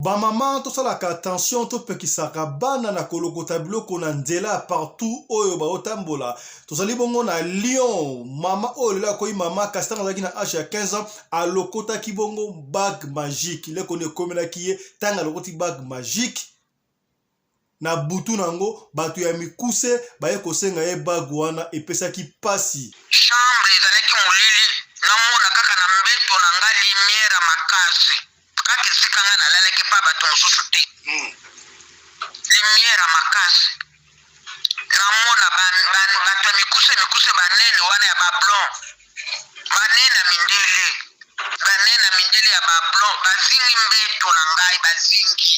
Ba maman tosalaka attention topekisaka bana na kolokota biloko na nzela partout oyo baotambola. Tozali bongo na Lyon, mama oyo lelo akoyi mama kasi ntango azalaki na age ya 15 ans alokotaki bongo bague magique. Leko nde ekomelaki ye ntango alokoti bague magique na butu na yango bato ya mikuse baye kosenga ye bague wana epesaki pasi. Chambre ezalaki molili, namona kaka na mbeto na nga lumière ya makasi. Kaka esika nga nalalaki epa bato mosusu te. Lumière ya makasi. Namona ba, ba, bato ya mikuse mikuse banene wana ya ba blond. Banene ya mindele. Banene ya mindele ya ba blond bazingi mbeto na ngai bazingi.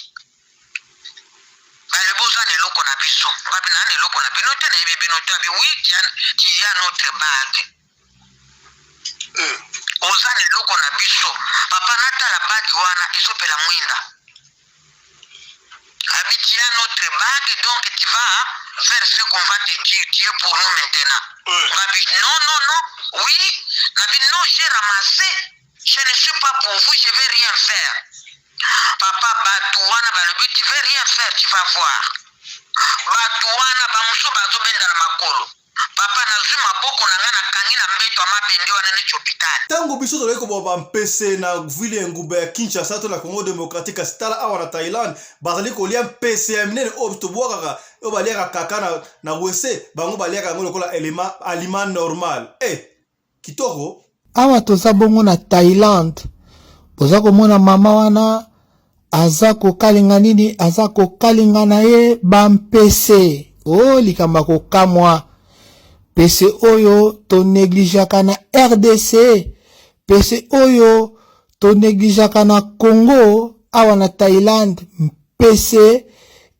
Balobi oza na eloko na biso. Ngabi naa na eloko na bino te, nayebi bino te. Abi oui, tu as, tu as notre bague. Oza na eloko na biso. Papa natala bague wana ezopela mwinda. Abi tu as notre bague donc tu vas faire ce qu'on va te dire. Tu es pour nous maintenant. Ngabi non non non. Oui. Ngabi non, j'ai ramassé. Je ne suis pas pour vous, je vais rien faire. Papa batu wana balobi tu veux rien faire tu vas voir. Batu wana ba mosusu bazobenda na makolo. Papa nazwi maboko na ngai nakangi na mbeto ya mabende wana neti hopital. Tango biso tozali koboma ba mpese na ville ya engumba ya Kinshasa to na Congo democratique, kasi tala awa na Thaïlande bazali kolia mpese ya minene oyo tobwakaka, oyo baliaka kaka na, na wese, bango baliaka yango lokola elema aliment normal. Eh, kitoko. Awa toza bongo na Thaïlande, boza komona mama wana aza kokalinga nini? Aza kokalinga na ye bampese. O oh, likambo ya kokamwa, mpese oyo tonegligeaka na RDC, mpese oyo tonegligeaka na Congo, awa na Thaïlande mpese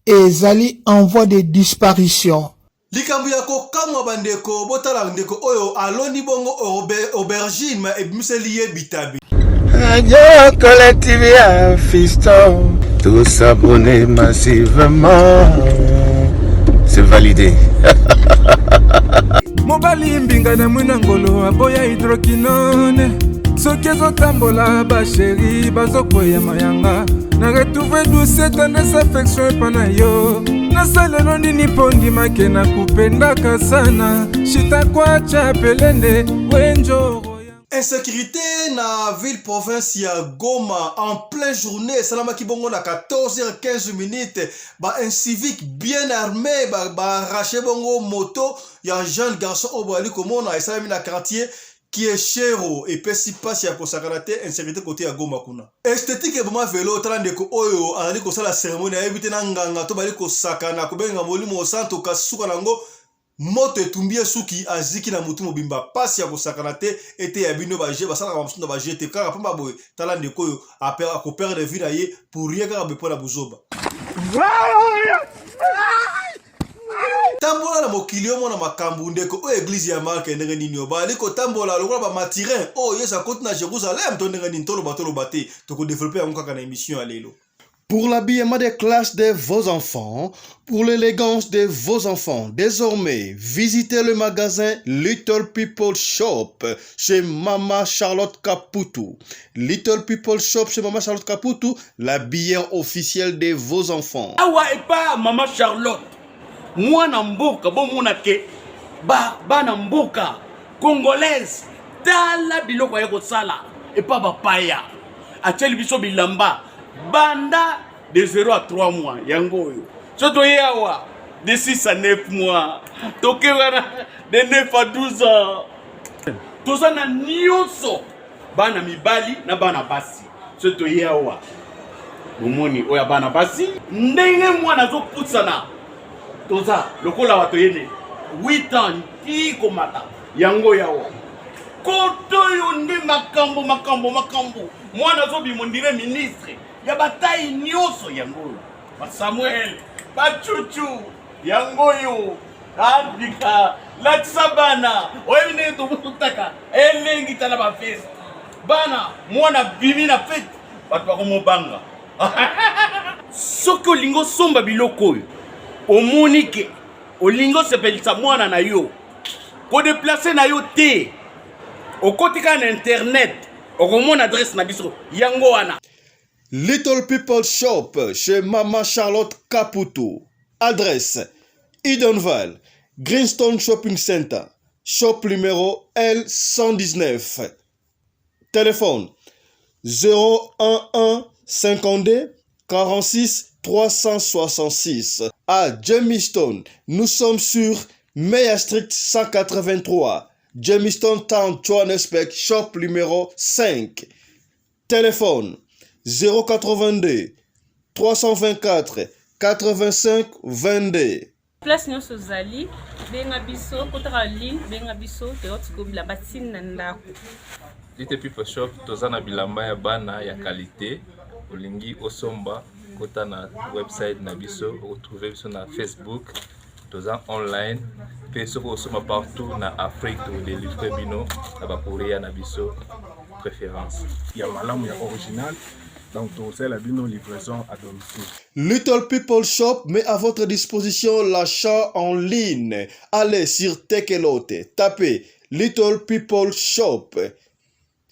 ezali en voie de disparition. Likambo ya kokamwa bandeko, botala ndeko oyo aloni bongo aubergine ma ebimiseli ye bitabe. Radio Collective ya fiston, tous s'abonner massivement, c'est validé. Mobali mbinga na mwina ngolo aboya hydroquinone soki ezotambola basheri bazokweya mayanga na retrouve douce tendresse affection epa na yo nasalelo nini mpo ndimake na kupendaka sana shitakwacha pelende wenjoro. Insécurité na ville province ya Goma en pleine journée esalamaki bongo na 14h15 minutes ba incivique bien armé ba, ba arraché bongo moto ya jeune garçon oyo boyali komona esalami na quartier Kieshero epesi mpasi ya kosakana te insécurité kote ya Goma kuna. Esthétique eboma velo tala ndeko oyo azali kosala cérémonie ayebi te na nganga to bali kosakana kobenga molimo santo kasi suka nango moto etumbi ye suki aziki na motu mobimba pasi ya kosakana te eteya bino ba jeu basalaka bamosusu na ba jeu te kaka pamba boye tala ndeko oyo akoperdre vie na ye pour rien kaka boye mpo na buzoba. Tambola na mokili omona makambu ndeko oyo eglise ya marke ndenge nini oyo bazali kotambola lokola ba matirin oyo yesu akoti na Jerusalem to ndenge nini toloba toloba te tokodevelope yango kaka na emission ya lelo. Pour l'habillement des classes de vos enfants, pour l'élégance de vos enfants, désormais, visitez le magasin Little People Shop chez Mama Charlotte Kaputu. Little People Shop chez Mama Charlotte Kaputu, l'habilleur officiel de vos enfants. Awa epa Mama Charlotte, mwana mboka bomona ke ba bana mboka congolaise tala biloko aye kosala epa bapaya atieli biso bilamba banda de 0 à 3 mois yango oyo so toye awa de 6 à 9 mois toke wana de 9 à 12 ans toza na nyonso bana mibali na bana basi so toye awa bomoni oyo ya bana basi ndenge mwana azopusana toza lokola bato yene 8 ans ti komata yango yawa koto oyo nde makambo makambo makambo mwana azobima ondire ministre ya batai nyonso yango oyo basamuel bacucu yango oyo abika latisa bana oyebi ndenge tobutaka elengi tala bafeste bana mwana bimi na fete bato bakomobanga soki olingi osomba biloko oyo omoni ke olingi osepelisa mwana na yo kodeplace na yo te okoti kaka na internet okomona adresse na biso yango wana. Little People Shop chez Mama Charlotte Caputo. Adresse Edenvale, Greenstone Shopping Center, shop numéro L119. Téléphone 011 52 46 366. À Jamestown, nous sommes sur Meyer Street 183. Jamestown Town, Johannesburg, shop numéro 5. Téléphone 082 324 85 22. Place nyonso ozali benga biso kotaka ligne benga biso toyoti ko bilamba ntina na ndako. Little People Shop toza na bilamba ya bana ya qualité olingi osomba kota na website na biso okotrouve biso na Facebook toza online mpe soki osomba partout na Afrique tokodelivre bino na bacourrier na biso préférence ya malamu ya original donc tokosalela bino livraison à domicile. Little People Shop met à votre disposition l'achat en ligne. Allez sur Tekelote, tapez Little People Shop.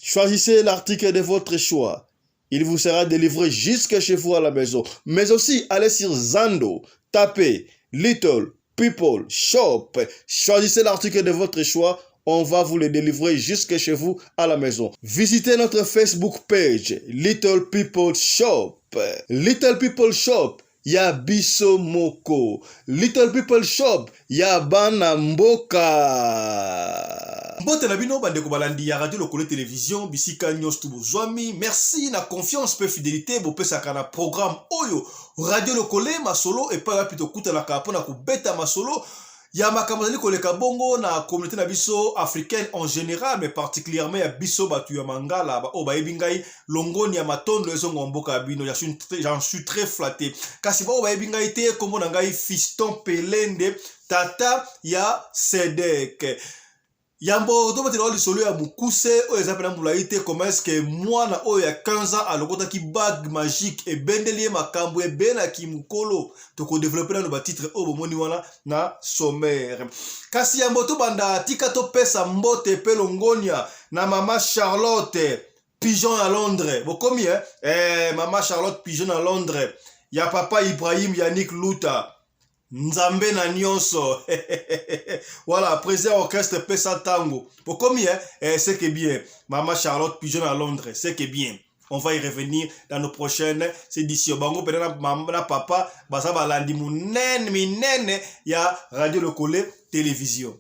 Choisissez l'article de votre choix. Il vous sera délivré jusque chez vous à la maison. Mais aussi, allez sur Zando, tapez Little People Shop. Choisissez l'article de votre choix. On va vous le délivrer jusque chez vous à la maison. Visitez notre Facebook page, Little People Shop. Little People Shop, ya biso moko. Little People Shop, ya bana mboka. Mbote na bino bandeko balandi ya Radio Lokole Television bisika nyonso tu bozwami. Merci na confiance pe fidelité bopesaka na programme oyo Radio Lokole masolo epai wapi tokutanaka mpona kobeta masolo ya makambo ezali koleka bongo na communauté na biso africaine en général mais particulièrement ya biso bato ya mangala oyo bayebi ngai longoni ya matondo ezonga mboka ya bino j'en suis très flatté kasi baoyo bayebi ngai te nkombo na ngai Fiston Pelende tata ya Sedek yambo tobetela oyo lisolo ya mokuse oyo eza mpena molai te comment est-ce que mwana oyo ya 15 ans alokotaki bague magique ebendeli ye makambo ebenaki mokolo tokodevelope nano batitre oyo bomoni wana na sommaire kasi yambo tobanda tika topesa mbote mpe longonia na mama Charlotte Pigeon ya Londres bokomi eh? Eh, mama Charlotte Pigeon ya Londres ya papa Ibrahim Yannick Luta nzambe na nyonso voilà président orchestre pesa ntango bokomi eh? Eh, c'est que bien mama Charlotte Pigeon à Londres c'est que bien on va y revenir dans nos prochaines éditions bango pena na, mama, na papa baza balandi monene minene ya Radio Lokole Télévision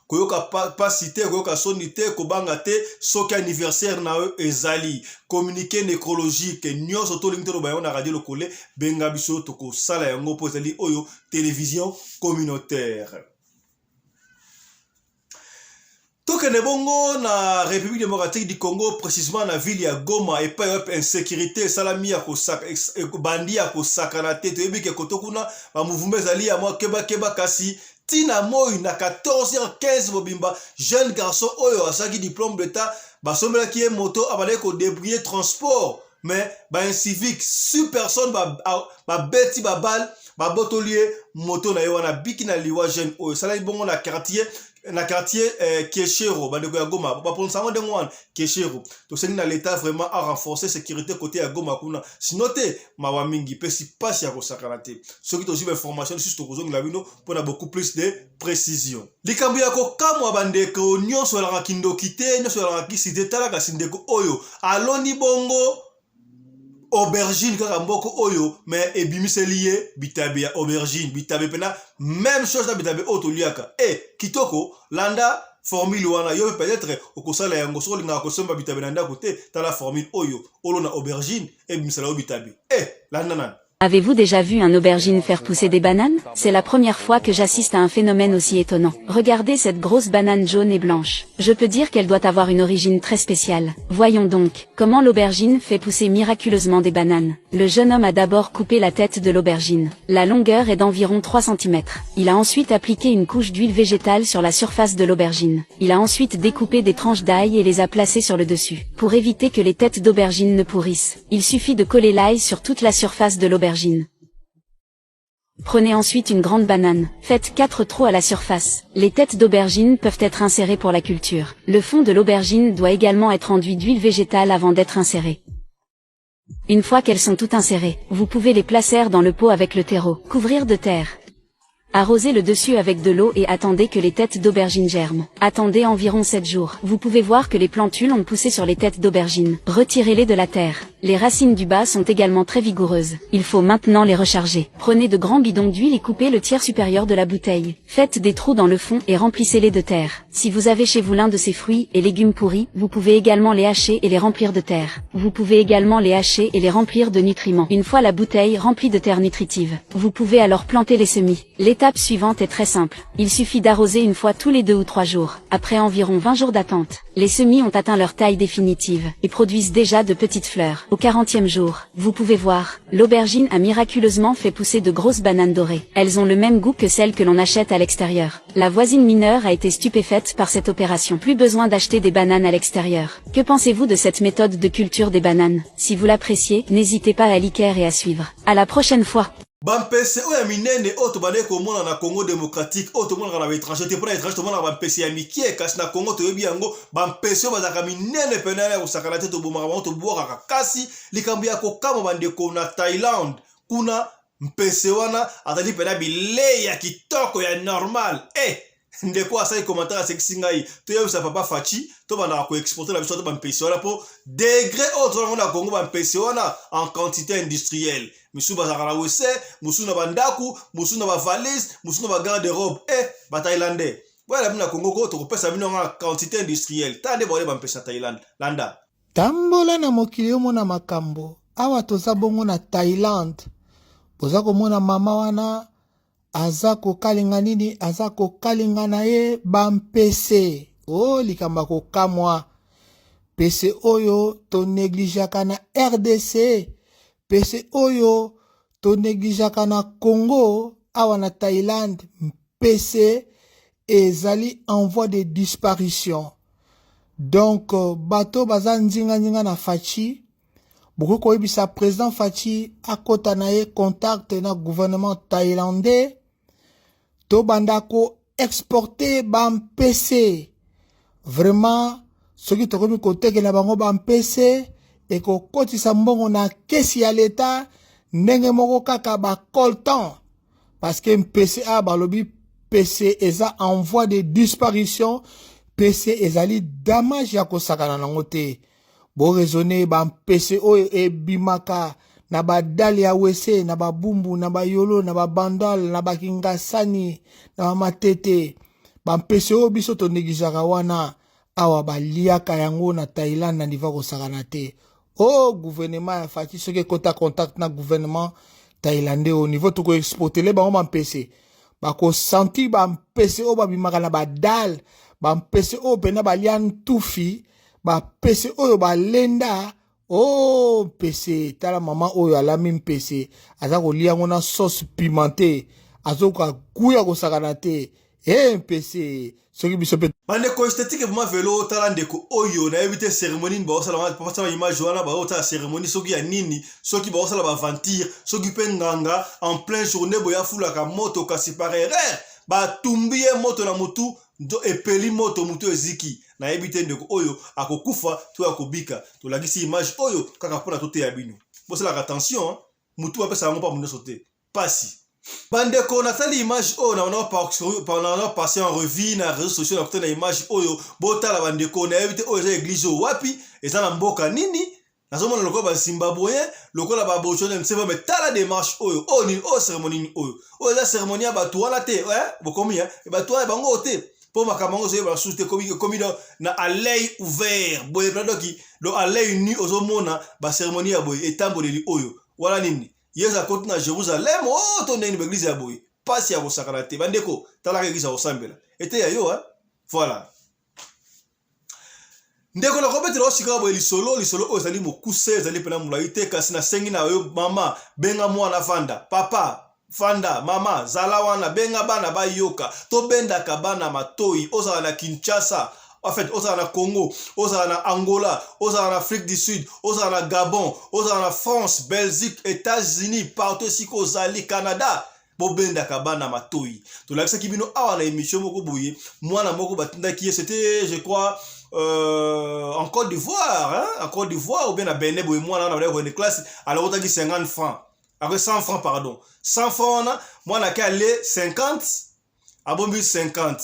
koyoka pasi te koyoka soni te kobanga te soki anniversaire na yo ezali communiqué nécrologique nyonso tolingi toloba yango na Radio Lokole benga biso tokosala yango mpo ezali oyo télévision communautaire tokende bongo na République démocratique du Congo précisément na ville ya Goma epai wapi insécurité esalami ya kosaka bandi ya kosakana te toyebi ke koto kuna bamouvement ezali ya mwa kebakeba kasi ntina moi na 14h15 mobimba jeune garçon oyo asalaki diplôme d'état basombelaki ye moto abandaki kodébrouiller transport mais baincivique six personnes babeti ba babale babotoli ye moto na ye wana biki na liwa jeune oyo esalaki bongo na quartier na quartier eh, Keshero bandeko ya Goma baponisa yango ndenge wana Keshero tosengi na l'état vraiment a renforcer sécurité côté ya Goma kuna sino te mawa mingi pesi pasi ya kosakana te soki tozwi bainformation lisusu tokozongela bino mpona beaucoup plus de précision likambo ya kokamwa bandeko nyonso alaka kindoki te nyonso alaka kisi te tala kasi ndeko oyo aloni bongo aubergine kaka mboko oyo me ebimiseli ye bitabe ya aubergine bitabe mpena même chose na bitabe oyo toliaka e kitoko landa formule wana yo mpe peut-être okosala yango soki olingaka kosomba bitabe na ndako te tala formule oyo olona aubergine ebimisela yo bitabe e landa nani. Avez-vous déjà vu un aubergine faire pousser des bananes? C'est la première fois que j'assiste à un phénomène aussi étonnant. Regardez cette grosse banane jaune et blanche. Je peux dire qu'elle doit avoir une origine très spéciale. Voyons donc, comment l'aubergine fait pousser miraculeusement des bananes. Le jeune homme a d'abord coupé la tête de l'aubergine. La longueur est d'environ 3 cm. Il a ensuite appliqué une couche d'huile végétale sur la surface de l'aubergine. Il a ensuite découpé des tranches d'ail et les a placées sur le dessus. Pour éviter que les têtes d'aubergine ne pourrissent, il suffit de coller l'ail sur toute la surface de l'aubergine. Prenez ensuite une grande banane. Faites 4 trous à la surface. Les têtes d'aubergine peuvent être insérées pour la culture. Le fond de l'aubergine doit également être enduit d'huile végétale avant d'être inséré. Une fois qu'elles sont toutes insérées, vous pouvez les placer dans le pot avec le terreau, couvrir de terre. Arrosez le dessus avec de l'eau et attendez que les têtes d'aubergine germent. Attendez environ 7 jours. Vous pouvez voir que les plantules ont poussé sur les têtes d'aubergine. Retirez-les de la terre. Les racines du bas sont également très vigoureuses. Il faut maintenant les recharger. Prenez de grands bidons d'huile et coupez le tiers supérieur de la bouteille. Faites des trous dans le fond et remplissez-les de terre. Si vous avez chez vous l'un de ces fruits et légumes pourris, vous pouvez également les hacher et les remplir de terre. Vous pouvez également les hacher et les remplir de nutriments. Une fois la bouteille remplie de terre nutritive, vous pouvez alors planter les semis. L'étape suivante est très simple. Il suffit d'arroser une fois tous les 2 ou 3 jours. Après environ 20 jours d'attente, les semis ont atteint leur taille définitive et produisent déjà de petites fleurs. Au 40e jour, vous pouvez voir, l'aubergine a miraculeusement fait pousser de grosses bananes dorées. Elles ont le même goût que celles que l'on achète à l'extérieur. La voisine mineure a été stupéfaite par cette opération. Plus besoin d'acheter des bananes à l'extérieur. Que pensez-vous de cette méthode de culture des bananes? Si vous l'appréciez, n'hésitez pas à liker et à suivre. À la prochaine fois. Bampese oyo ya minene oyo tobandaki komona na Congo démocratique, oyo tomonaka na baétranger te, mpona étranger tomonaka bampese ya mike, kasi na Congo toyebi yango, bampese oyo bazalaka minene pene ya kosakana te, tobomaka bango, tobwakaka. Kasi likambo ya kokamwa, bandeko, na Thaïlande kuna mpese wana azali mpena bilei ya kitoko ya normal. E ndeko asali commentaire, asekisi ngai. Toyebisa papa Fatshi, tobandaka koexporter na biso to bampese wana, mpo degré oyo tozango na Congo, bampese wana en quantité industrielle, misusu bazalaka na WC, mosusu na bandako, mosusu na bavalise, mosusu na bagarde robe. E bathaïlandais boyala bino na Congo ko, tokopesa bino yango na quantité industrielle. Tala nde baole bampese na Thaïlande. Landa. Tambola na mokili, omona makambo. Awa toza bongo na Thaïlande. Boza komona mama wana aza kokalinga nini? Aza kokalinga na ye bampese. O likambo ya kokamwa, pese oyo tonegligeaka na RDC, pese oyo tonegligeaka na Congo, awa na Thaïlande mpese ezali en voie de disparition. Donc bato baza nzinganzinga na Fatshi, bokoki koyebisa président Fatshi akɔta na ye contact na gouvernement thaïlandais, tobanda koexporter bampese. Vraiment, soki tokomi kotekela bango bampese, ekokotisa mbongo na kesi ya leta ndenge moko kaka bacoltan, parce que mpese a balobi mpese eza en voie de disparition. Mpese ezali damage ya kosakana nango te. Boraisonner, bampese oyo ebimaka na badale ya WC, na babumbu, na bayolo, na babandal, na bakingasani, na bamatete, bampese oyo biso tonegligeaka wana, awa baliaka yango na Thaïlande na niveau kosakana te. O gouvernement ya Fatshi, soki ekota contact na gouvernement thaïlandais, au niveau tokoexportele bango bampese, bakosentir bampese oyo babimaka na badale, bampese oyo mpena balia ntufi, bapese oyo balenda. O mpese, tala mama oyo alami mpese, aza kolia yango na sauce pimentée, azokoka kuya kosakana te. E mpese, soki biso mpe. Bandeko, esthétique vraiment velo. Tala ndeko oyo, nayebi te cérémonie nini baosala. Basala image wana, baotala cérémonie soki ya nini, soki baosala baventure, soki mpe nganga. En plein journée boye afulaka moto, kasi par erreur batumbi ye moto na motu, nzo epeli moto, motu eziki. Nayebi te ndeko oyo akokufa to akobika. Tolakisi image oyo kaka mpona toteya bino, bosalaka attention. Motu bapesa yango mpa nyonso te, pasi. Bandeko, natali image oyo na passer en revue na réseaux sociaux, nakuta na image oyo. Botala bandeko, nayebi te oyo eza église oyo wapi, eza na mboka nini. Nazomona lokola bazimbabwéen, lokola babotswana mseva. Me tala démarche oyo. Oyo nini oyo? Cérémonie nini oyo? Oyo eza cérémonie ya bato wana te. Bokomi bato wana bango te, mpo makambo yango ozoyeba lisusu te. Ekomi na à l'œil ouvert boye pena, doki do à l'œil nu, ozomona bacérémonie ya boye, etamboleli oyo wana nini? Yesu akoti na Jérusalem o to ndenge baéglise ya boye, mpasi ya kosakana te. Bandeko, talaka église ya kosambela ete ya yo. Voilà ndeko, nakobetela osika boye lisolo. Lisolo oyo ezali mokuse, ezali mpena molai te, kasi nasengi na yo, mama, benga mwana fanda, papa fanda, mama zala wana, benga bana bayoka. Tobendaka bana matoi. Ozala na Kinshasa, en fait ozala na Congo, ozala na Angola, ozala na Afrique du Sud, ozala na Gabon, ozala na France, Belgique, États-Unis, partout esika ozali, Canada, bobendaka bana matoi. Tolakisaki bino awa na émission moko boye, mwana moko batindaki ye, c'était je crois euh, en Côte d'Ivoire, hein, en Côte d'Ivoire ou bien na Benin boye mwana wana bandaki kokende classe alokotaki 50 francs après 100 francs pardon 100 francs wana mwana ake ale 50 abombi 50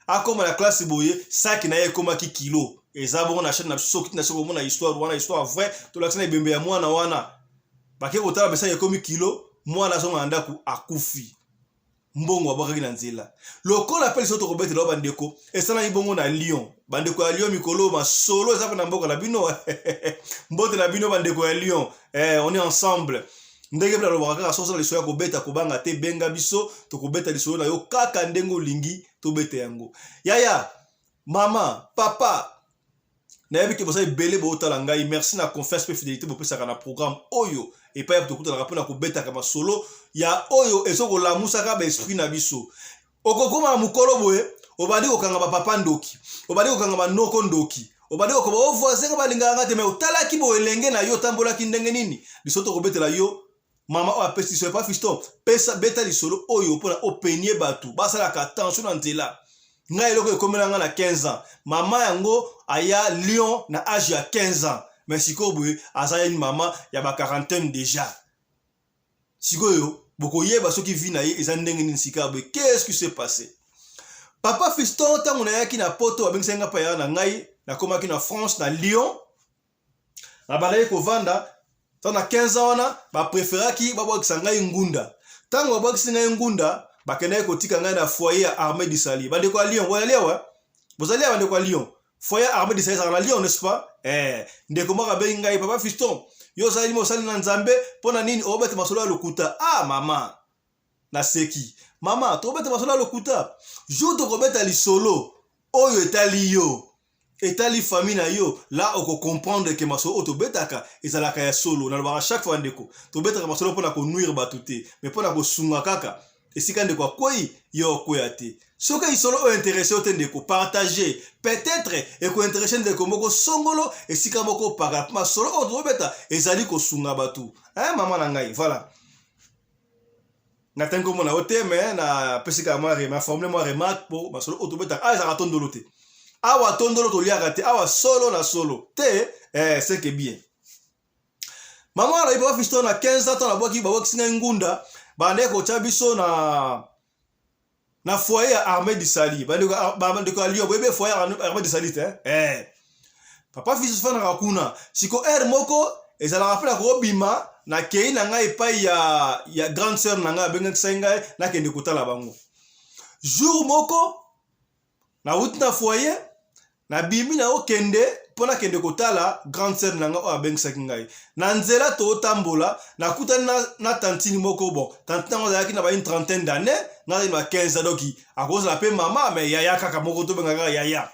akoma na classe boye saki na ye ekomaki kilo eza bongo na chaîne na biso soki na soki omona histoire wana histoire vrai tolakisa na ebembe ya mwana wana bake kotala besaki ekomi kilo mwana azonga na ndako akufi mbongo abwakaki na nzela lokola mpe lisolo tokobetela yo bandeko esalaki bongo na lyon bandeko ya lyon mikolo masolo eza mpe na mboka na bino mbote na bino bandeko ya lyon eh, on est ensemble ndenge mpe nalobaka kaka soki osala lisolo ya kobeta kobanga te benga biso tokobeta lisolo na yo kaka ndenge olingi tobeta yango yaya mama papa nayebi ke boza ebele bootala ngai merci na confiance mpe fidelité bopesaka na programme oyo epai ya tokutanaka mpo na kobetaka masolo ya oyo ezokolamusaka baesprit na biso okokoma na mokolo boye obandi kokanga bapapa ndoki obandi kokanga banoko ndoki obandi kokoba o oh, voisin nga balingaka nga te me otalaki boye elenge na yo otambolaki ndenge nini biso tokobetela yo mama oyo apesi lisolo epa fiston pesa beta lisolo oyo mpona openie bato basalaka attention na nzela ngai eloko ekomela ngai na 15 ans mama yango aya lyon na age ya 15 ans mais sikoyo boye aza ye mama ya ba quarantaine déjà sikoyo bokoyeba soki vie na ye eza ndenge nini sika boye qu'est-ce qui s'est passé papa fiston ntango nayaki na poto babengisaki ngai mpa na ngai nakomaki na france na lyon nabandaki kovanda ntango na 15 ans wana bapreferaki babwakisa ngai ngunda ntango babwakisi ngai ngunda bakendaki kotika ngai na foyer ya armée du salut bandeko ya lyon bozali awa bozali awa bandeko ya lyon foyer armée du salut ezalaka na lyon n'est-ce pas eh, ndeko moko abengi ngai papa fiston yo ozali mosali na nzambe mpo na nini obeta masolo ya lokuta ah mama naseki mama tokobeta masolo ya lokuta jour tokobeta lisolo oyo etali yo etali famille na yo la oko comprendre ke masolo oyo tobetaka ezalaka ya solo nalobaka chaque fois ndeko tobetaka masolo mpona konuire bato te mais mpona kosunga kaka esika ndeko akwei yo okweya te soki lisolo oyo interesse yo te ndeko partage peut-être ekointeresse ndeko moko songolo esika moko para masolo oyo tobeta ezali kosunga bato eh, mama na ngai voilà natangi kombo na yo te me napesi kaka mwa na formule mwa remarque mpo masolo oyo tobetaka awa ezalaka tondolo te awa tondolo toliaka te awa solo na solo te eh, seke bien mama wana papa fiston na 15 ans ntango nabwaki babwakisi ngai ngunda bandaki kotya biso na na foyer ya armée du salut bandeko ya lyon boyebi foyer ya armée du salut te eh. papa fils ofandaka kuna siko heure moko ezalaka mpe na kobima nakei na ngai epai ya, ya grande sœur na ngai abengakisaki ngai nakende kotala bango jour moko Nawuti na foyer, nabimi na okende mpo nakende kotala grande sœur na ngai oyo abengisaki ngai. Na nzela totambola, nakutani na, na tantine moko bon, tantine yango azalaki na ba une trentaine d'années, ngai azalaki na ba 15 ans donc akozala mpe mama mais yaya kaka moko tobenga kaka yaya.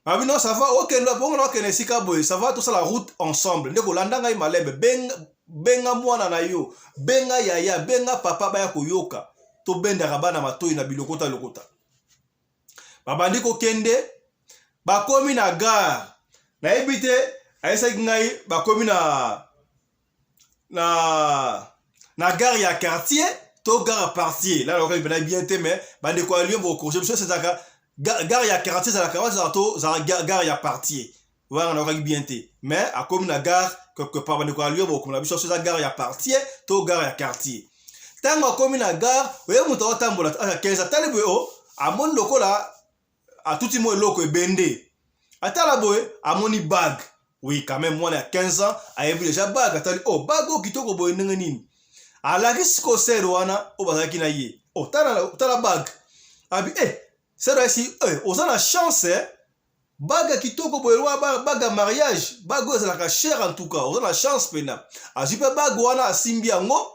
Abi non ça va okende bongo na okende esika boye ça va tosala route ensemble nde kolanda ngai malembe benga, benga mwana na yo benga yaya benga papa baya koyoka tobendaka bana matoi na bilokota lokota babandi kokende bakomi na gare nayebi te ayesaki ngai bakomi na na na gare ya quartier to gare ya partie la nayoka mpena bien te mais bandeko ya lyon bokorige biso ezalaka gare ya quartier ezalaka wana ezalaka to ezalaka gare ya partie wana nayokaki bien te mais akomi na gare quelque part bandeko ya lyon bokomela biso so eza gare ya partie to gare ya quartier ntango akomi na gare oye moto aotambola aza 15 atali boye o oh, amoni lokola atuti mwa eloko ebende atala boye amoni bague oui quand même mwana ya 15 ans ayebi deja bague atali oh bague oyo kitoko boye ndenge nini alakisi ko sere wana oyo bazalaki na ye oh tala, tala bague abi eh sere ayesi eh, oza na chance eh? bague ya kitoko boye wana bague ya mariage bague oyo ezalaka cher en tout cas oza na chance mpena azwi mpe bague wana asimbi yango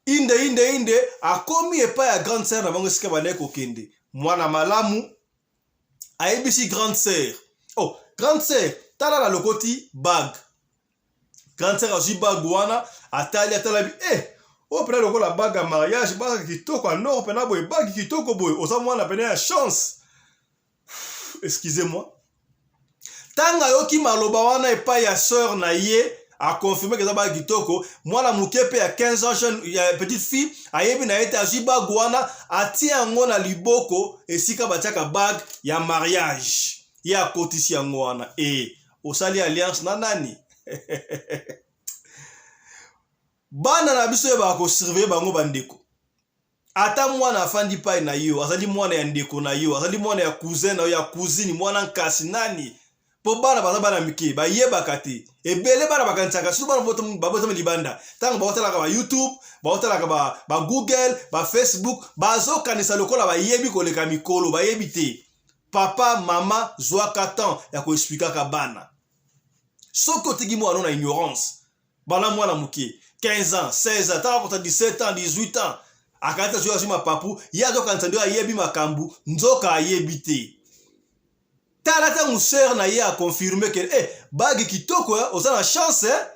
inde inde inde akomi epai ya grande sœur na bango esika bandaki kokende mwana malamu ayebisi grande sœur oh grande sœur tala na lokoti bague grande sœur azwi bague wana atali atalabi eh oyo mpena lokola bague ya mariage bague kitoko ya nord mpena boye bague kitoko boye oza mwana mpena ya chance excusez moi ntango ayoki maloba wana epai ya sœur na ye aconfirme ke eza bague kitoko mwana moke mpe ya 15 ans jeune ya petite fille ayebi na ye te azwi bague wana atie yango na liboko esika batiaka bague ya mariage. Ye akotisi yango wana e osali alliance na nani? Bana na biso yebaka kosurveille bango bandeko. Ata mwana afandi pai na yo, azali mwana ya ndeko na yo, azali mwana ya cousin na yo, ya cousine, mwana nkasi nani, mpo bana baza bana mike, bayebaka te. Ebele bana bakanisaka, surtout bana babotami libanda, ntango baotalaka ba YouTube, baotalaka ba, ba Google, ba Facebook, bazokanisa lokola bayebi koleka mikolo, bayebi te. Papa, mama, zwaka temps ya koexplikaka bana. Soki otiki mwana na ignorance, bana mwana moke 15 ans, 16 ans, ntango akota 17 ans, 18 ans, akanisi azwi azwi mapapu, ye azokanisa nde ayebi makambo, nzoka ayebi te. Tala ntango sœur na ye aconfirme ke eh, bague kitoko, eh, oza na chance, eh,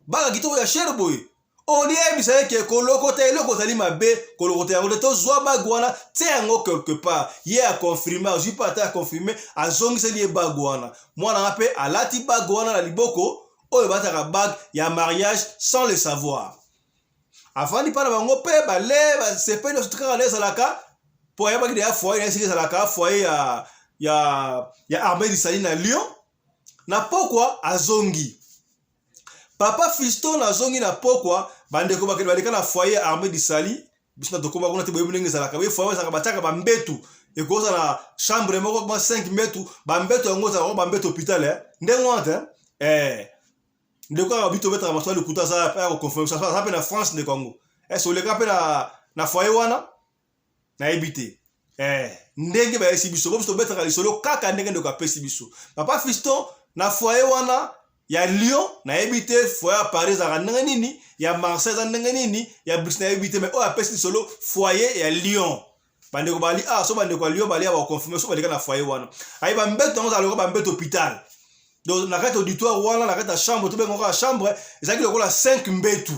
bague kitoko ya cher boye. Olie ayebisa ye ke kolokota eloko ezali mabe, kolokota yango te, tozwa bague wana, tia yango quelque part. Ye aconfirme, azwi mpe ata aconfirme, azongiseli ye bague wana. Mwana wana mpe alati bague wana na liboko, oyo bataka bague ya mariage sans le savoir. Afandi mpa na bango mpe bale basepeli nyonso kaka nde ezalaka, mpo ayebaki deya foyer na ye esika ezalaka, foyer ya armée du salut na Lyon. Na pokwa azongi. Papa Fiston azongi na pokwa, bandeko bakende baleka na foyer ya armée du salut, biso na tokoma kuna te, boyebi ndenge ezalaka, boyebi foyer ezalaka batiaka bambetu, ekozala chambre moko koma 5 mbetu, bambetu yango ezalaka bambetu hôpital, eh? Ndenge wana te, eh. Ndeko kaka bito betaka masolo lokuta, aza ya koconfirme, aza mpe na France ndeko yango. Est-ce oleka mpe na foyer wana? Nayebi te. Ndenge bayesi biso, bo biso tobetaka lisolo kaka ndenge ndeko apesi biso. Papa Fiston na foyer wana ya Lyon, nayebi te foyer ya Paris ezalaka ndenge nini, ya Marseille eza ndenge nini, ya Bruxelles nayebi te, mais oyo apesi lisolo foyer ya Lyon. Bandeko bali ah, so bandeko ya Lyon bali ya bakonfirme so baleka na foyer wana. Ayi bambeto yango ezalaka lokola bambeto hôpital. Donc na kati auditoire wana, na kati ya chambre, tobenga kaka chambre, ezalaki lokola 5 mbetu.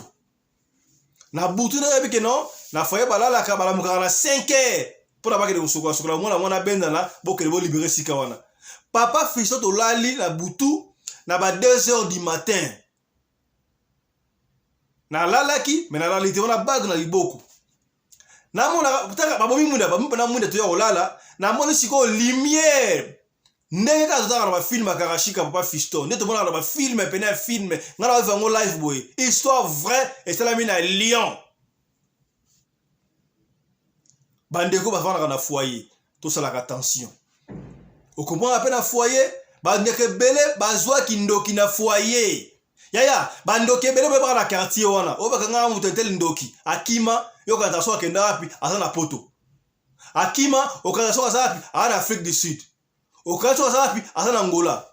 Na butu nayebi ke non, na foyer balalaka, balamukaka na 5 heures mpo na bakende kosukola sukola mwana mwana bendana, bokende bolibere sika wana. Papa Fiston tolali na butu na ba 2 heures du matin. Nalalaki, mais nalali te, wana bague na liboko. Namonaka taka babomi mwinda, babomi na mwinda toya kolala, namoni sikoyo lumière. Ndenge kaka tozalaka na ba film ya Karashika papa Fiston, nde tomonaka na ba film pene ya film, ngai na yango live boye. Histoire vraie esalami na Lyon. Bandeko bavandaka na foyer, tosalaka attention. Okomona pe na foyer, bandeko ebele bazwa kindoki na foyer. Yaya, bandoki ebele boyebaka na quartier wana, oyo bakangaka moto eteli ndoki, akima, yokanisa soki akenda wapi, aza na poto. Akima, okanisa soki aza wapi, aza na Afrique du Sud. Okanisa soki aza wapi, aza na Angola.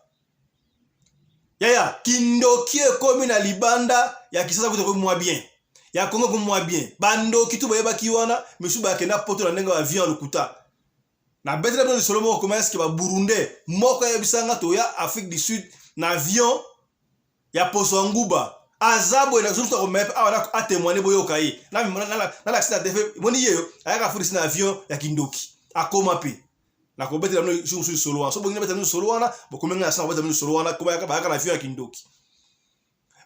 Yaya, kindoki ekomi na libanda ya Kinshasa kutu ekomi mwa bien. Ya Congo ekomi mwa bien. Bandoki tu boyebaki wana, misusu bakenda poto na ndenge ya avion ya lokuta. Na betela bino lisolo moko comment est-ce que ba Burundais moko ayebisa nga toya Afrique du Sud na avion ya poso ya nguba. Aza boye na zoto ko mep awa na a témoigner boyoka ye. Na na na TV moni ye yo ayaka Afrique du Sud na avion ya kindoki. Akoma pe. Na kobetela bino jour mosusu lisolo wana. So bongi na betela bino lisolo wana, bokomi nga na sanga kobetela bino lisolo wana, ko bayaka bayaka na avion ya kindoki.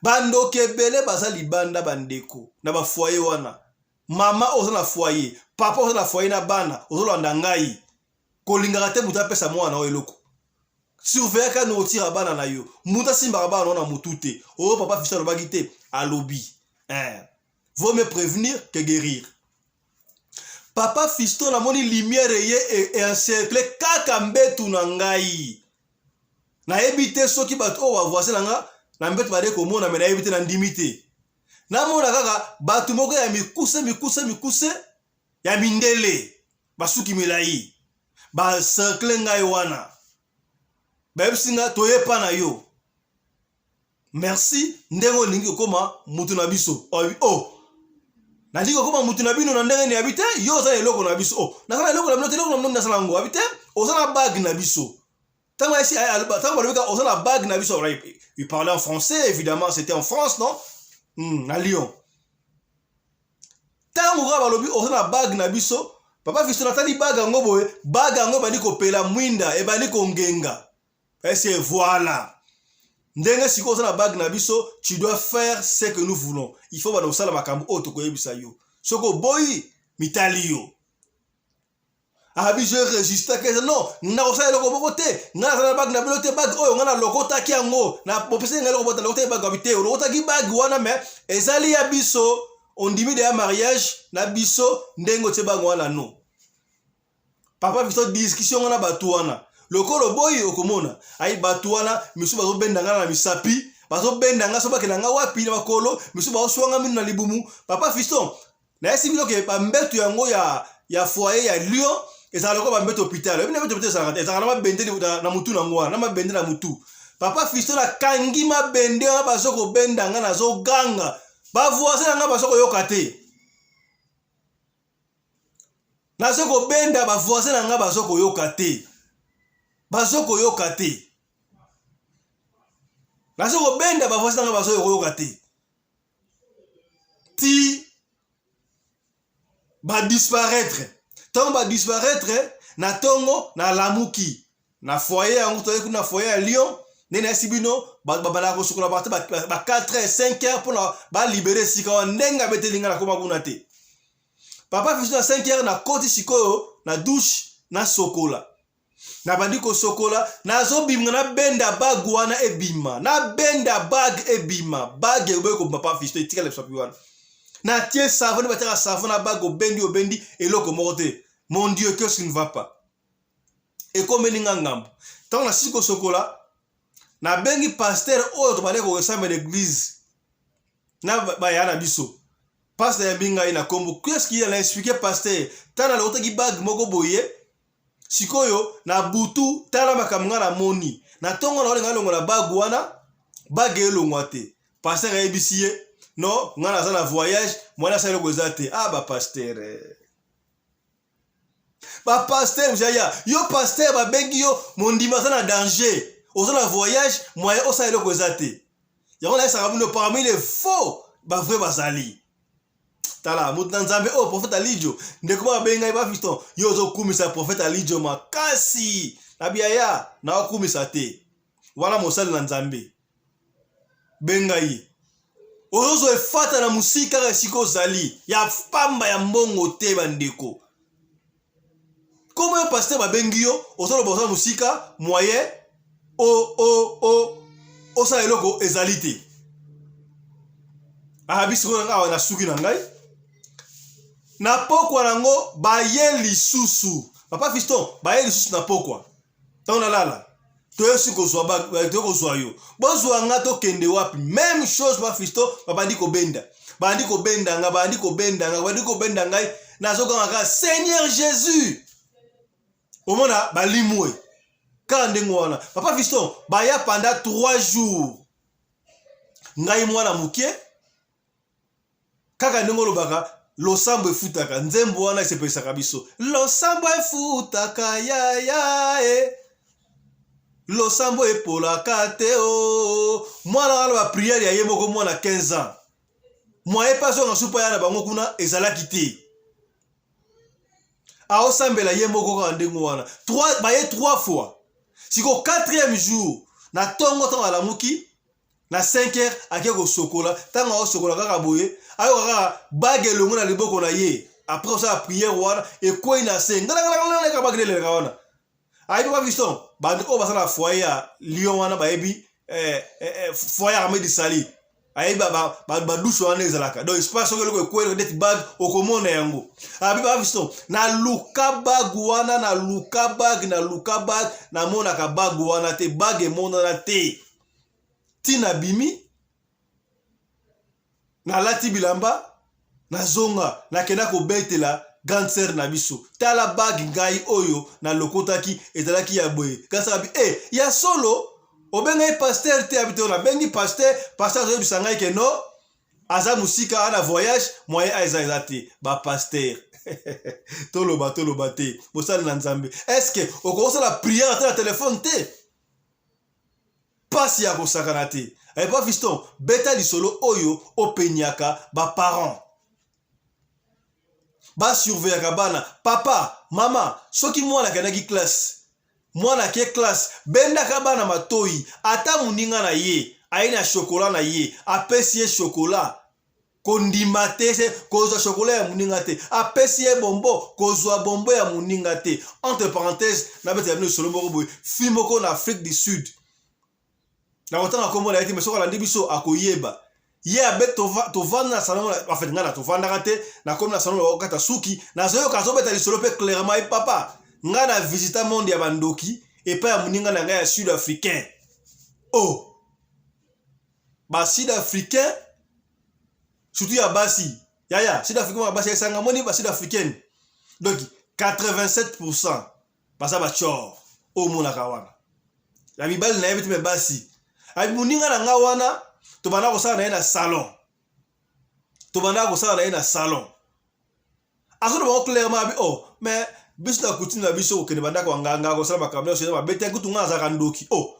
Bandoki ebele baza libanda bandeko na ba foyer wana. Mama oza na foyer, papa oza na foyer na bana, ozolanda ngai. Kolingaka te moto apesa mwana oyo eloko. Surveillaka nourriture ya bana na yo. Moto asimbaka bana na mutu te. Oyo papa Fiston alobaki te, alobi. Vaut mieux prévenir que guérir. Papa Fiston namoni lumière eye e encercler kaka mbetu na ngai. Nayebi te soki bato oyo ba voisin na nga na mbetu bade komona, mais nayebi te, nandimi te. Namona kaka bato moko ya mikuse mikuse mikuse ya mindele basuki milai ba cercle ngai wana, bayebisi nga toyepa na yo merci ndenge olingi kokoma mutu na biso. Oh, nalingi kokoma mutu na bino na ndenge nini? Abi te yo oza na eloko na biso. Oh, naza na eloko na bino te, eloko na bino nasala yango. Abi te oza na bague na biso. Tango ayesi, tango balobi kaka oza na bague na biso, il parlait en français évidemment, c'était en France non? Na Lyon. Tango kaka balobi oza na bague na biso, papa Fiston atali bague yango boye, bague yango ebandi kopela mwinda, ebandi kongenga. Ese voilà. Ndenge sikoyo oza na bague na biso, tu dois faire ce que nous voulons. Il faut bana kosala makambo oyo tokoyebisa yo. Soki oboyi, mitali yo. Abi je résistaki eza non, nakosala eloko moko te, ngai naza na bague na bino te, bague oyo ngai nalokotaki yango, na bopesaki ngai eloko moko te, nalokotaki bague abi te, olokotaki bague wana mais ezali ya biso, ondimi deya mariage na biso ndenge otie bague wana no. Papa biso discussion wana bato wana lokola oboyi okomona ayi bato wana misusu bazobenda ngai na misapi, bazobenda ngai so bakenda ngai wapi na makolo, misusu bazoswa ngai mino na libumu. Papa Fiston, nayesi bino ke bambeto yango ya, ya foyer ya Lyon ezalaka lokola bambeto hôpital. Oyebi na mbeto hôpital ezalaka te, ezalaka na mabende na, na mutu nango wana, na mabende na mutu. Papa Fiston akangi mabende wana, bazo kobenda ngai, nazoganga, ba voisin na ngai bazo koyoka te. Nazo kobenda ba voisin na ngai bazo koyoka te, bazo koyoka te, nazo kobenda ba voisin na ngai bazo koyoka te ti ba disparaître. Ntango ba disparaître na ntongo nalamuki na foyer yango, toyei kuna na foyer ya Lyon nde nayesi bino babandaka kosukola bato ba 4 heures 5 heures mpona balibere esika wana. Ndenge abeteli ngai nakoma kuna te. Papa Fiston, na 5 heures nakoti sikoyo na douche, nasokola, nabandi kosokola, nazobima, nabenda bague wana ebima, nabenda bague ebima, bague eboyi kobima. Papa Fiston, etikala biso wana, natie savon, nde batiaka savon na bague, obendi obendi, eloko moko te. Mon Dieu, qu'est-ce qui ne va pas? Ekomeli nga ngambo. Ntango nasisi kosokola, nabengi pasteur oyo tobandaki kokesambela eglise na baya na biso. Pasteur ayambi ngai na kombo, qu'est-ce qu'il y a? Na expliquer pasteur, tala nalokotaki bague moko boye, sikoyo na butu tala makambo ngai namoni na ntongo, na olinga elongola bague wana, bague elongwa te. Pasteur ayebisi ye no, ngai naza na voyage, mwana asala eloko eza te. Ah, ba pasteur, ba pasteur yaya, yo pasteur babengi yo, mondimi aza na danger, oza na voyage, moyen osala eloko eza te. Yango nayesaka bino, parmi les faux ba vrai bazali. Tala moto na Nzambe oyo, prophète Alijo, ndeko moko abengi ngai, ba Fiston, yo ozokumisa prophète Alijo makasi. Na biaya naokumisa te, wana mosali na Nzambe. Benga ye, ozozwa efata na mosika kaka esika ozali ya pamba ya mbongo te. Bandeko, komo yo pasteur babengi yo, ozoloba oza mosika, moyen o osala eloko ezali te. Abi sikoyo na awa na suki na ngai na pokwa nango baye lisusu. Papa Fiston, baye lisusu na pokwa ntango nalala, toyesi kozwa, toye kozwa yo, bozwa nga, tokende wapi? Même chose, ba Fiston, babandi kobenda, babandi kobenda nga, babandi kobenda nga, babandi kobenda ngai, nazokanga kaka Seigneur Jésus. Omona balimwe kaka ndenge wana. Papa Fiston, baya pendant 3 jours, ngai mwana moke kaka ndenge olobaka losambo efutaka, nzembo wana esepelisaka biso, losambo efutaka yaya e losambo epolaka te. O mwana wana baprière ya ye moko, mwana 15 ans, moye mpe azonga supa ya na bango kuna ezalaki te, aosambela ye moko kaka ndenge wana. Baye 3 fois, siko 4e jour na ntongo ntango alamuki na 5 heures, ake kosokola. Ntango aosokola kaka boye, ayoka kaka bague elongo na liboko na ye. Après osala prière wana, ekwei na se, ngalangalangalaka bague elelaka wana. Ayebi ba Fiston, bandi oyo baza na foyer ya Lyon wana bayebi foyer Armée du Salut, ayebi badouche wana ezalaka, donc espace soki eloko ekweli neti bague okomona yango. Abi ba Fiston, naluka bague wana, naluka bague, naluka bague, namonaka bague wana te, bague emonana te. Ntina bimi, nalati bilamba, nazonga, nakenda kobetela grande sœur na biso, tala bague ngai oyo nalokotaki ezalaki ya boye. Grande sœur abi e ya solo, obengai pasteur te? Abi te, nabengi pasteur, pasteur azoyebisa ngai ke no, aza mosika, ana voyage, moyen a eza eza te. Bapasteur, toloba toloba te, bosali na Nzambe, est-ce okokosala prière ata na telefone te? Pasi ya kosakana te. Epa Fiston, beta lisolo oyo openyaka baparent basurveyaka bana. Papa, mama, soki mwana akendaki classe, mwana ake classe, bendaka bana matoi. Ata moninga na ye aye na shokola na ye, apesi ye shokola. Kondima te kozwa chocolat ya moninga te. Apesi ye bombo, kozwa bombo ya moninga te. Entre parenthèse, nabetela bino lisolo moko boye, fille moko na Afrique du Sud. Nakotanga kombo na ye te, mais soki alandi biso akoyeba. Ye abe tovanda na salon, en fait ngai na tovandaka te, nakomi na salon bakokata suki, nazoyoka azobeta lisolo mpe clairement ye papa, ngai na visita monde ya bandoki epai ya moninga na ngai ya sud africain. Oh! Ba sud africain surtout ya basi yaya sud africain ya basi esanga moni ba sud africaine donc 87% baza ba chor oyo omonaka wana ya mibali nayebi te me basi abi moninga na nga wana tobanda kosala na ye na salon tobanda kosala na ye na salon azoloba ngo clairement abi oh mais biso na coutume na biso kokende bandako ya nganga kosala makambo nyonso eza mabe te kutu nga nazalaka ndoki oh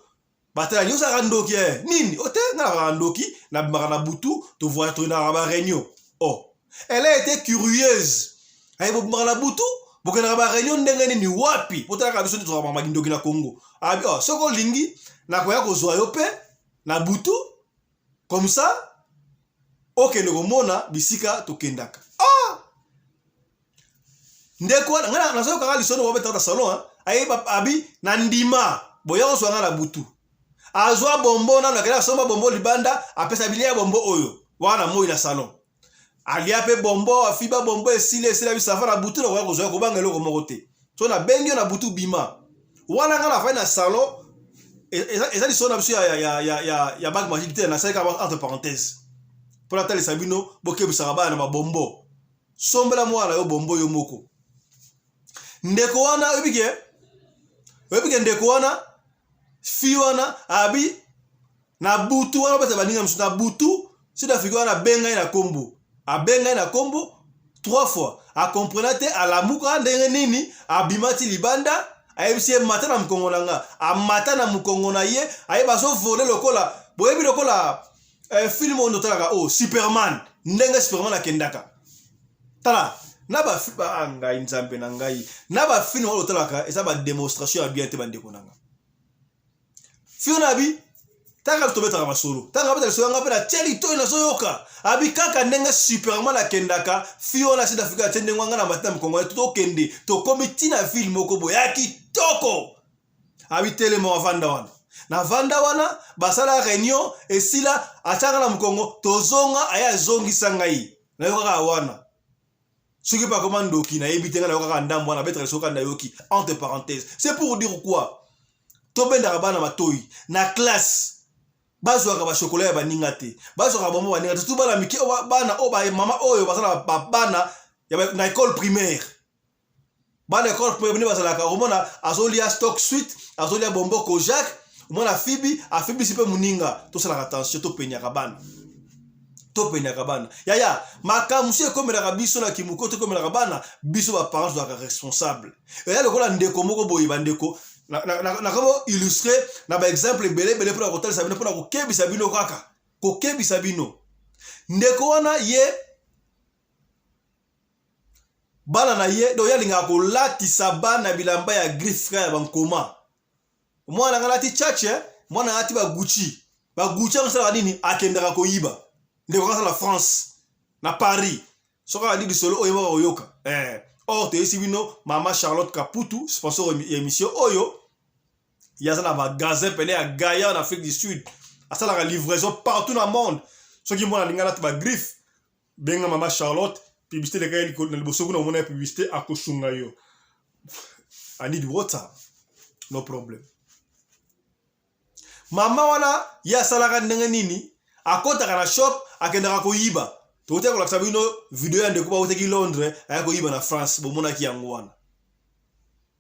batala yo ozalaka ndoki eh nini o te nga nazalaka ndoki nabimaka na butu tovoyage tokendaka ba réunion oh elle a été curieuse aye bobimaka na butu bokendaka ba réunion ndenge nini wapi botalaka biso nde tozalaka makindoki na congo abi oh soki olingi nakoya kozwa yo mpe na butu comme ça okende komona bisika tokendaka ah ndeko wana ngai nazoyokaka lisolo babetaka na salon ayeba abi na ndima boya kozwa ngai na butu azwa bombo nano akenda asomba bombo libanda apesa bilia bombo oyo wana moi na salon alia mpe bombo afiba bombo esili esili abi safa na butu nakoya kozwa kobanga eloko moko te so nabengi yo na butu bima wana ngai nafai na salon eza lisolo na biso ya, ya, ya, ya, ya bague magique te nasali kaka entre parenthèse mpo natalisa bino bokebisaka bana na babombo sombela mwana yo bombo yo moko ndeko wana oyebi ke oyebi ke ndeko wana fi wana abi na butu wana bata baninga mosusu na butu sud afrique wana abengai na kombo abengai na kombo trois fois akomprena te alamuka ndenge nini abima ti libanda ayebisi ye mata na mokongo na nga amata na mokongo na ye ayeba azovole lokola boyebi lokola eh, film oyo totalaka oyo oh, superman ndenge superman akendaka tala na ba ah, ngai nzambe na ngai na bafilme oyo otalaka eza bademonstration ya bien te bandeko na nga fio na bi tanga tobetaka masolo tanga abeta lisolo yanga mpe natie litoi nazoyoka abi kaka ndenge superman akendaka fio wana sud afrika atie ndenge wanga na matina mokongo tokende tokomi ntina ville moko boye ya kitoko abi telema wavanda wana na vanda wana basala réunion esila atiaka na mokongo tozonga aye azongisa ngai nayokaka wana soki mpe akoma ndoki nayebi te ngai nayokaka ndambo wana abetaka lisoka nayoki entre parenthèse c'est pour dire quoi tobendaka bana matoi na classe bazwaka bashokola ya baninga te bazwaka bango baninga te surtout bana mike bana oyo bamama oyo baza na babana na école primaire bana école primaire nde bazalaka okomona azolia stock suite azolia bombo kojak omona afibi afibisi mpe moninga tosalaka attention topenyaka bana topenyaka bana yaya makambo mosusu ekomelaka biso na kimuko tokomelaka bana biso baparent tozalaka responsable eya lokola ndeko moko boye bandeko nakomo illustre na baexemple ebele ebele mpona kotalisa bino mpona kokebisa bino kaka kokebisa bino ndeko wana ye bana na ye donc ye alingaka kolatisa bana bilamba ya griffe kaka ya bankoma mwana nga alati chache mwana alati bagucci bagucci yango asalaka nini akendaka koyiba ndeko kasa na france na paris soki alandi lisolo oyo moko koyoka eh. Or toyesi bino mama charlotte kaputu sponsor ya émission oyo ye aza na magasin pene ya gaia na afrique du sud asalaka livraison partout na monde soki mwana alingi alata bagriffe benga mama charlotte publicité elekaki na liboso kuna omona ya publicité akosunga yo I need water no problem mama wana ye asalaka ndenge nini akotaka na shop akendaka koyiba tokotaki kolakisa bino video ya ndeko bawutaki londres aya koyiba na france bomonaki yango wana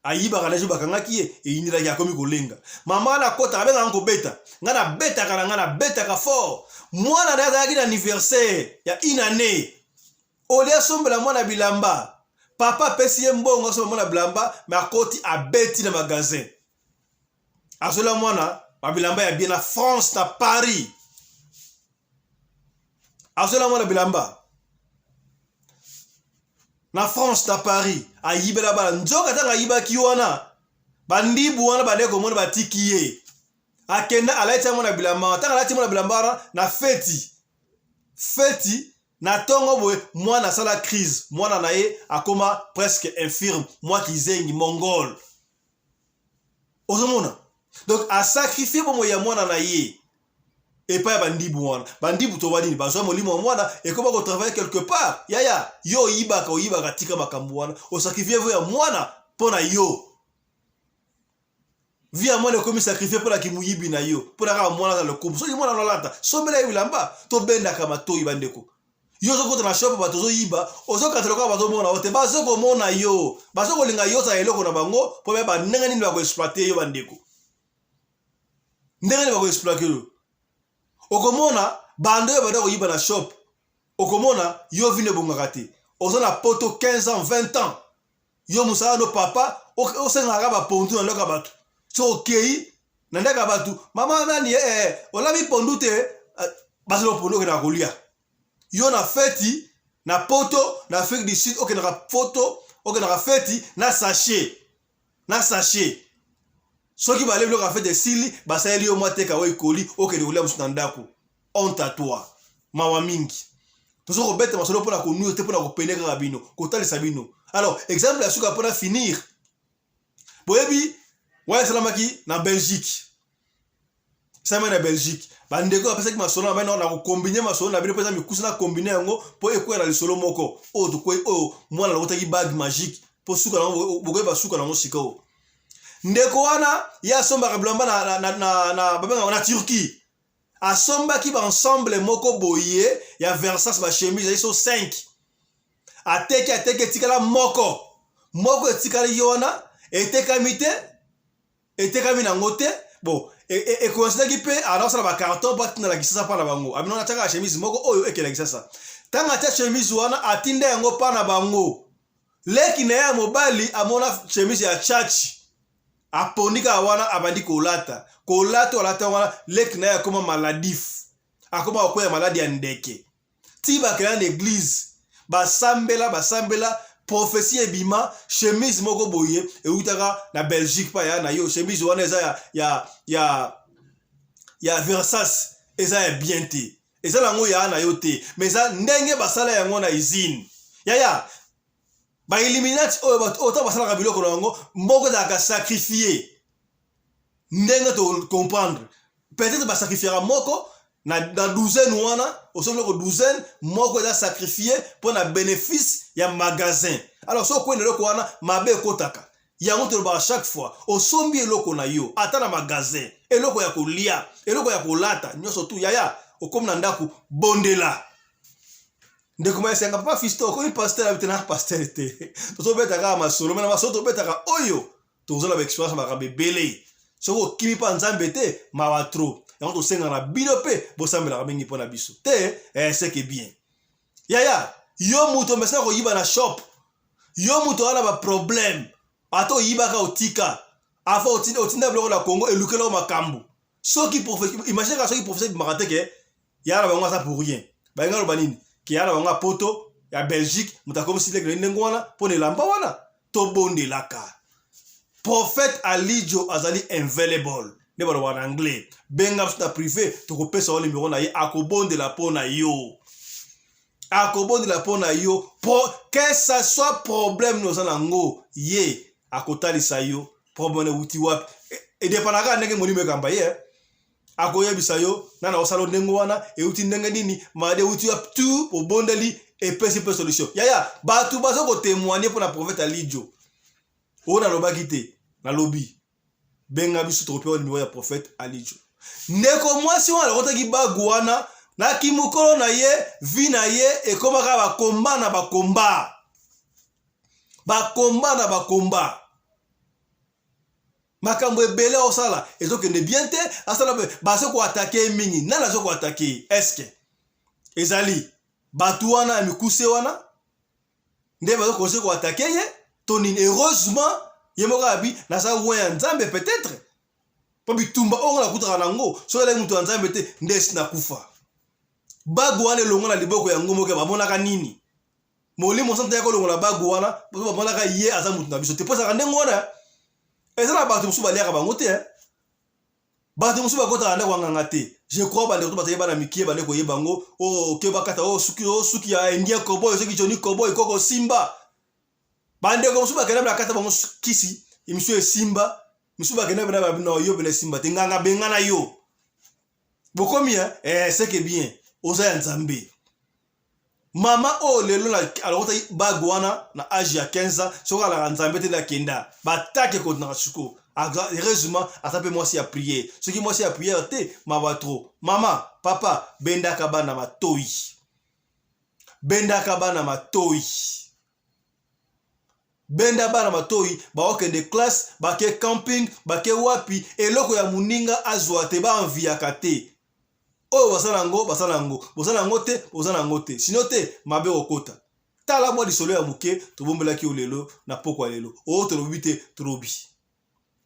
ayibaka na jour bakangaki ye eyindelaki akomi kolenga mama wana akotaka abengaka kobeta ngai nabetaka na ngai nabetaka fort mwana na ye azalaki na anniversaire ya une année olie asombela mwana bilamba papa apesi ye mbongo asomba mwana bilamba me akoti abeti na magasin azola mwana babilamba ya bien na france na paris azola mwana bilamba na france na paris ayibela bana nzoka ntango ayibaki wana bandibu wana bandeki komona batiki ye akenda alati yango na bilamba ntango alati yango na bilamba wana na feti feti. Na ntongo boye mwana asala crise, mwana na ye akoma presque infirme, mwa kizengi mongol. Ozomona? Donc asacrifie bomoi ya mwana na ye epai ya bandibu wana. Bandibu toba nini? Bazwa molimo ya mwana ekoma kotravaille quelque part. Yaya, yo oyibaka, oyibaka, tika makambo wana. Osacrifie vie ya mwana mpo na yo. Vie ya mwana ekomi sacrifie mpo na kimuyibi na yo, mpo na kaka mwana aza lokumu. Soki mwana alata, sombela ye bilamba, tobendaka matoyi bandeko. Yo ozokota na shop bato ozoyiba, ozokata lokola bazomona yo te, bazokomona yo, bazokolinga yo ozala eloko na bango mpo bayeba ndenge nini bakoexploite yo bandeko. Ndenge nini bakoexploite yo? Okomona bando oyo banda koyiba na shop, okomona yo vino ebongaka te. Oza na poto 15 ans, 20 ans. Yo mosala no papa osengaka kaka bapondu na ndako ya bato. Soki okei na ndako ya bato, mama nani eh, eh olabi pondu te, eh, basala pondu okendaka kolia. Yo na feti na poto na Afrique du Sud okendaka poto okendaka feti na sachet na sachet soki bale biloko ya fete esili basaleli yo mwa teka oyo ekoli okende kolia mosusu na ndako. Honte à toi. Mawa mingi. Tozo kobeta masolo pona ko nuire te pona ko pene kaka bino, kotalisa bino. Alors, exemple ya suka pona finir. Boyebi wana esalamaki na Belgique. Esalamaki na Belgique. Bandeko bapesaki masolo na bino na kokombine masolo na bino mpo eza mikusa na kombine yango mpo ekwea na lisolo moko oyo tokwei oyo mwana alokotaki bague magique mpo suka nango bokoyeba suka nango sikoyo. Ndeko wana ye asombaka bilamba na, na, na, na, na, babengaka na Turquie. Asombaki ba ensemble moko boye ya Versace ba chemise ezali so 5. Ateki ateki etikala moko. Moko etikali ye wana etekami te etekami nango te bon ekoinsidaki e, e mpe anasala ba carton mpo atinda na Kisasa mpa na bango. Abino atiaka chemise moko oyo ekela Kisasa. Ntango atia chemise wana atinda yango mpa na bango. Leki na ye ya mobali amona chemise ya Chachi aponi kaka wana abandi kolata kolata alata wana leki na ye akoma maladif akoma kokwea maladi ya ndeke ti bakenda na eglise basambela basambela prophetie ebima chemise moko boye eutaka na Belgique pa ya na yo chemise wana eza ya ya ya ya Versace eza ya bien te eza nango ya na yo te mais eza ndenge basala yango na usine yaya ba illuminati oyo bato oyo ntango basalaka biloko na yango moko ezalaka sacrifie ndenge to comprendre peut-être basacrifiaka moko na, na douzaine wana osombi eloko douzaine moko eza sacrifie mpo na bénéfice ya magasin alors soki okwenda eloko wana mabe ekotaka yango tolobaka chaque fois osombi eloko na yo ata na magasin eloko ya kolia eloko ya kolata nyonso tu yaya okomi na ndako bondela ndeko mayesenga papa fisto okomi pasteur abi te na pasteur te tozobeta kaka masolo me na masolo tobetaka oyo tozala ba expérience makambo ebele soki okimi mpa nzambe te mawa trop yango tosengaka na bino mpe bosambelaka mingi mpo na biso te eh, seke bien yaya yo moto omesana koyiba na shop yo moto oza na baproblème ata oyibaka otika afa otinda biloko na congo elukela yo makambo soki imagine kaka soki professeur ebimaka te ke yaya na bango aza pour rien balingi aloba nini ke yaya na bango ya poto ya belgique moto akomisi leki na ye ndenge wana mpo na elamba wana tobondelaka prophète alijo azali invailable nde balobaka na anglais benga biso na privé tokopesa yo nimero na ye akobondela mpo na yo akobondela mpo na yo po que ça soit problème oza na yango ye akotalisa yo problème ewuti wapi edepandaka ndenge molimo ekamba ye akoyebisa yo nani akosala ndenge wana euti ndenge nini maladi euti wapi tu obondeli epesi mpe solution yaya bato baza kotemoigne mpo na prophète alijo oyo nalobaki te nalobi benga biso tokopewa nimero ya prophète alijo ndeko mwasi wana alokotaki bagu wana na kimokolo na ye vi na ye ekomaka bakomba na bakomba bakomba na bakomba makambo ebele osala ezokende bien te asala bazo koatake ye mingi nani azo koatake ye eske ezali bato wana ya mikuse wana nde bazo kosi koatake ye to nini heureusement ye moko abi naza roi ya nzambe peut-être mpo bitumba oyo nakutaka nango soki alaki moto ya nzambe te nde esi nakufa bague wana elongo na liboko yango moko bamonaka nini Molimo Santu ya kolongola bague wana po bamonaka ye aza moto na biso te po ezalaka ndenge wana eza na bato mosusu baliaka bango te eh. Bato mosusu bakotaka ndako ya nganga te. Je crois bandeko to bazali bana mikie bande koyeba yango. Oh, oke bakata oh, suki oh, suki ya Indien cowboy, soki Johnny cowboy koko simba. Bandeko mosusu bakenda bana kata bango kisi, misusu esimba, misusu bakenda bana ba no yo bena esimba te nganga bengana yo. Bokomi hein? Eh, c'est que bien. Oza ya Nzambe. Mama oyo lelo na alokotaki bague wana na age ya 15 ans, soki alaka Nzambe te nde akenda. Batake ekontinaka sikoyo. Heureusement aza mpe mwasi ya prière. Soki mwasi ya prière te, mawa trop. Mama, papa, bendaka bana matoyi. Bendaka bana matoyi. Benda bana matoyi, baokende classe, bake camping, bake wapi, eloko ya moninga azwa te, ba enviaka te. Oyo baza na yango, baza na yango. Boza na yango te, boza na yango te. Sinon te, mabe okota. Tala mwa lisolo ya moke tobombelaki yo lelo na pokwa ya lelo. Oyo tolobi te, tolobi.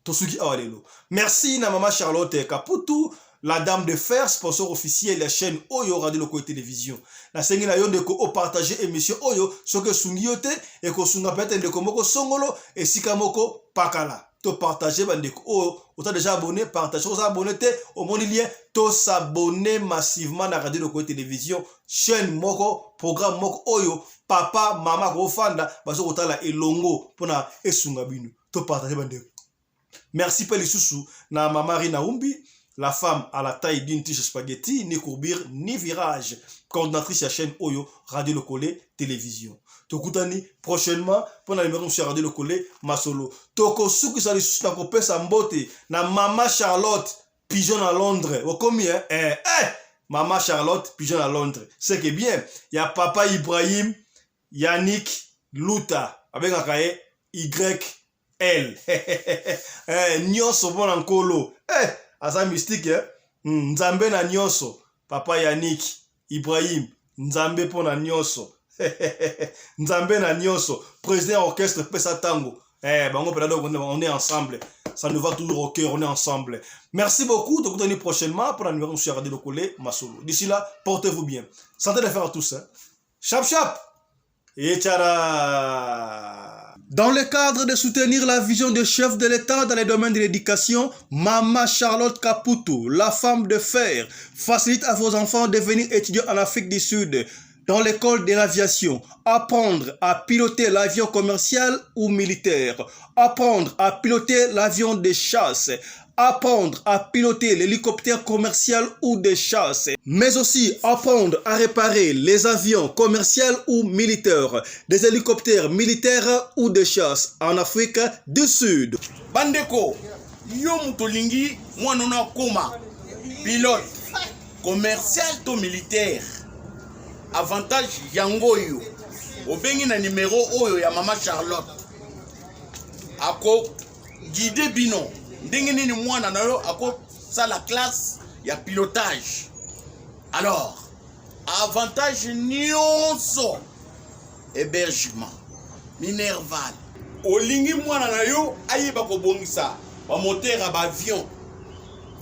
Tosuki awa lelo. Merci na mama Charlotte Kaputu, la dame de fer, sponsor officiel ya chaîne oyo Radio Lokole Télévision. Nasengi na yo ndeko o partager émission oyo soki esungi yo te, ekosunga peut-être ndeko moko songolo esika moko pakala. To partager ba ndeko oyo oza déjà abonné, partage oza abonné te, omoni lien to s'abonner massivement na Radio Lokole Télévision, chaîne moko, programme moko oyo papa mama akofanda bazo kotala elongo mpona esunga bino. To partager ba ndeko. Merci pe lisusu na mama Rina Umbi, la femme à la taille d'une tige spaghetti, ni courbure ni virage, coordinatrice ya chaîne oyo Radio Lokole Télévision. Tokutani prochainement mpo na numéro mosusu ya Radio Lokole Masolo. Tokosukisa lisusu na kopesa mbote na mama Charlotte Pigeon na Londres. Okomi eh, eh, eh! Mama Charlotte Pigeon na Londres. C'est que bien ya papa Ibrahim Yannick Luta babengaka ye YL eh, nyonso mpo na nkolo eh, aza mystique eh? Nzambe na nyonso papa Yannick Ibrahim nzambe mpo na nyonso nzambe na nyonso président ya orchestre pesa ntango eh, bango mpena donc on est ensemble, ça nous va toujours au cœur, on est ensemble. Merci beaucoup, tokutani prochainement pour la numéro mosusu ya Radio Lokole Masolo. D'ici là, portez-vous bien, santé de fer à tous, hein. Chap chap et tchara. Dans le cadre de soutenir la vision du chef de l'État dans les domaines de l'éducation, Mama Charlotte Kaputu, la femme de fer, facilite à vos enfants de venir étudier en Afrique du Sud, dans l'école de l'aviation, apprendre à piloter l'avion commercial ou militaire, apprendre à piloter l'avion de chasse, apprendre à piloter l'hélicoptère commercial ou de chasse, mais aussi apprendre à réparer les avions commerciaux ou militaires, des hélicoptères militaires ou de chasse en Afrique du Sud. Bandeko, yo moto olingi mwana no akoma pilote commercial to militaire, avantage yango oyo obengi na numero oyo ya mama Charlotte, ako guide bino ndenge nini mwana na yo akosala classe ya pilotage. Alors avantage nyonso, hébergement, minerval, olingi mwana na yo ayeba kobongisa bamoteur ya baavion,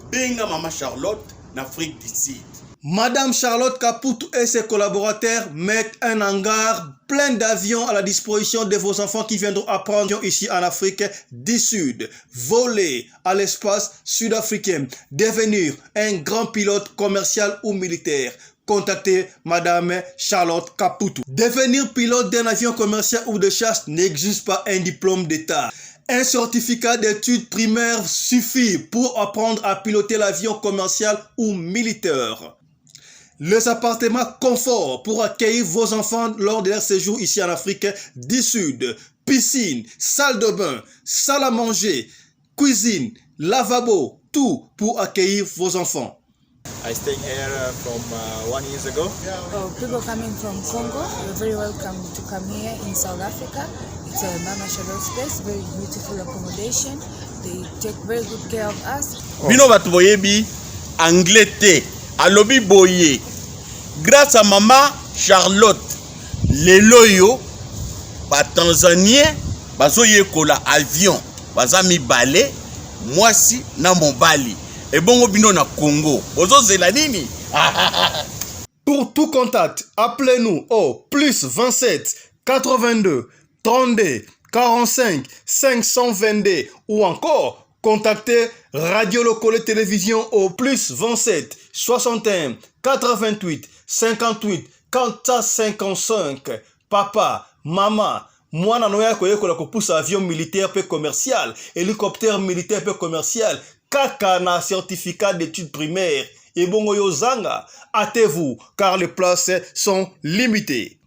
benga mama Charlotte na Afrique du Sud. Madame Charlotte Kaputu et ses collaborateurs mettent un hangar plein d'avions à la disposition de vos enfants qui viendront apprendre ici en Afrique du Sud, voler à l'espace sud-africain, devenir un grand pilote commercial ou militaire. Contactez Madame Charlotte Kaputu. Devenir pilote d'un avion commercial ou de chasse n'exige pas un diplôme d'État. Un certificat d'études primaires suffit pour apprendre à piloter l'avion commercial ou militaire. Les appartements confort pour accueillir vos enfants lors de leur séjour ici en Afrique du Sud. Piscine, salle de bain, salle à manger, cuisine, lavabo, tout pour accueillir vos enfants. I stay here from 1 years ago. Oh, people coming from Congo, you're very welcome to come here in South Africa. It's a Mama Charlotte space, very beautiful accommodation. They take very good care of us. Bino bato boyebi anglais te, alobi boye grâce à mama Charlotte lelo oyo batanzanien bazoyekola avion, baza mibale, mwasi na mobali. Ebongo bino na Congo bozozela nini? Pour tout contact, appelez-nous au plus 27 82 32 45 522 ou encore Contactez Radio Lokole Télévision au plus 27 61 88 58 455. Papa, mama, mwana no ya koyekola kopusa avion militaire mpe commercial, hélicoptère militaire mpe commercial, kaka na certificat d'études primaires. Ebongo yo zanga, hâtez-vous car les places sont limitées.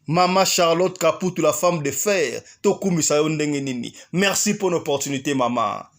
Mama Charlotte Kaputu, la femme de fer, tokumisa yo ndenge nini. Merci pour l'opportunité, mama.